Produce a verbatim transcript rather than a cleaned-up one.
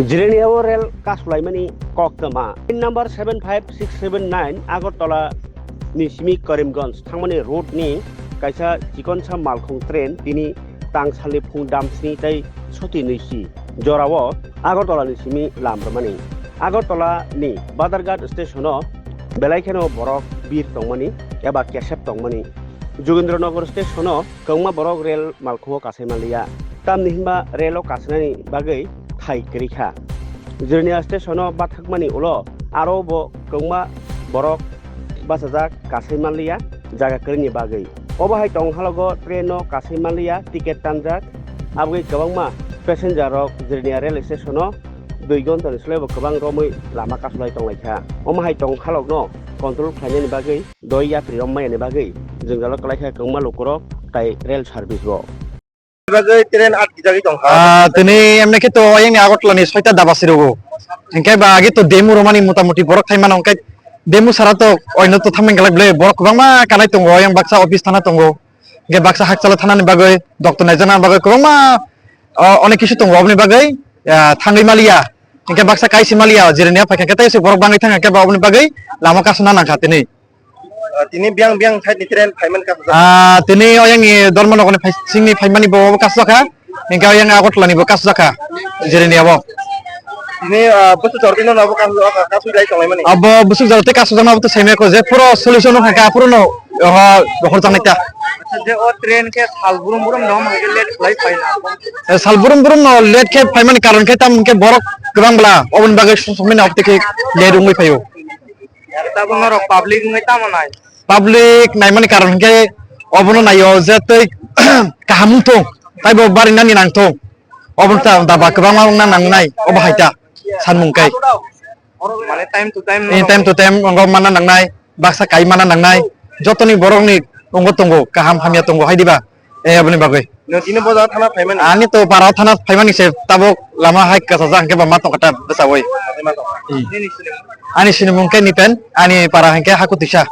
Jirania o rel kasulaimani koktwma. Train number seven five six seven nine Agartala ni simi Karimganj thangmani road ni kaisa chikonsa malkhung train tini tang salni phung dam sni tei soti nwi si jorao Agartala ni simi lam rwmani. Agartala ni Badharghat station o belai kheno borok bir tongmani eba kesep tongmani. Jogendronagar station o kwbangma borok rel malkhungo kasai manliya. Tamni hinba relo kasainani bagwi thai kwrwi kha. Jirania station o bathakmani ulo aro bo kwbangma borok bachajak kasai manliya jaga kwrwini bagwi. Obo hai tong halogo train no kasai manliya ticket tanjak. Aboni kwbangma passenger rok Jirania rail station o dui ghonta ni slai bo kwbang romwi lama kasulai tonglaikha. Omo hai tong halokno control khlainani bagwi doi yatri rok maya ni bagwi jwngjalo kwlaikha kwbangma lukurok tai rail service bo. Bagwi train atkijagwi tongkha. Ah, tini emne khe to oyang ni Agartala ni soita daba sirogo. Hingke ba agi to demo romani motamuti borok thai mano hingke demo sara to oino to thameng galak ble borok kwbangma kanai tongo, oyang baksa office thana tongo. Hingke baksa hakchalo thanani bagwi, doctor naijakna bagwi kwbangma, o, onek kisu tongo oboni bagwi, ah, thangwi maliya. Hingke baksa kaisi maliya, Jirania phaikha khe tei se borok bangwi thangkha khe ba oboni bagwi lama kasuna nangkha tini. Ah, tini biyang biyang side ni train phaimani kasujak. Ah, tini oyang ni Dharmanagar ni phai-, sing ni phaimani bo kasujak kha. Hingke oyang Agartala ni bo kasujak kha. Jirania bo. Tini, ah, bwswk jor twi no bo kasujak kha, kasui lai tonglaimani. Abo bwswk jor twi kasujak no bo to saimaya ko je puro solution no kha, puro no, oh, rohor jang nai ta. Acha, je o train khe sal burum burum dom hai khe late khlai phaina. Eh, sal burum burum no late khe phaimani karon khe tam hingke borok kwbang bla oboni bagwi sumsokmani opte khe late wngwi phaio. Tabuk norok public wngwi tamo nai? Public naimani karon hwnkhe obono naio je tei kaham wngthung, taibo barinani nangthung. Obono ta daba kwbangma wngna nangnai, obo hai ta sanmung kai. Mane time to time. Eh, time to time wngkha manna nangnai, baksa kai manna nangnai, jotoni borokni wngkha tongo, kaham hamya tongo hai diba? Eh, aboni bagwi. Nwng tini bo jaga thana phaimani? Ani to para thana phaimani se tabuk lama hai kasajak hwnkhe ba ma tongkha ta bwsawui. Ani sinimung khe Nipen, ani para hwnkhe Hakutisa.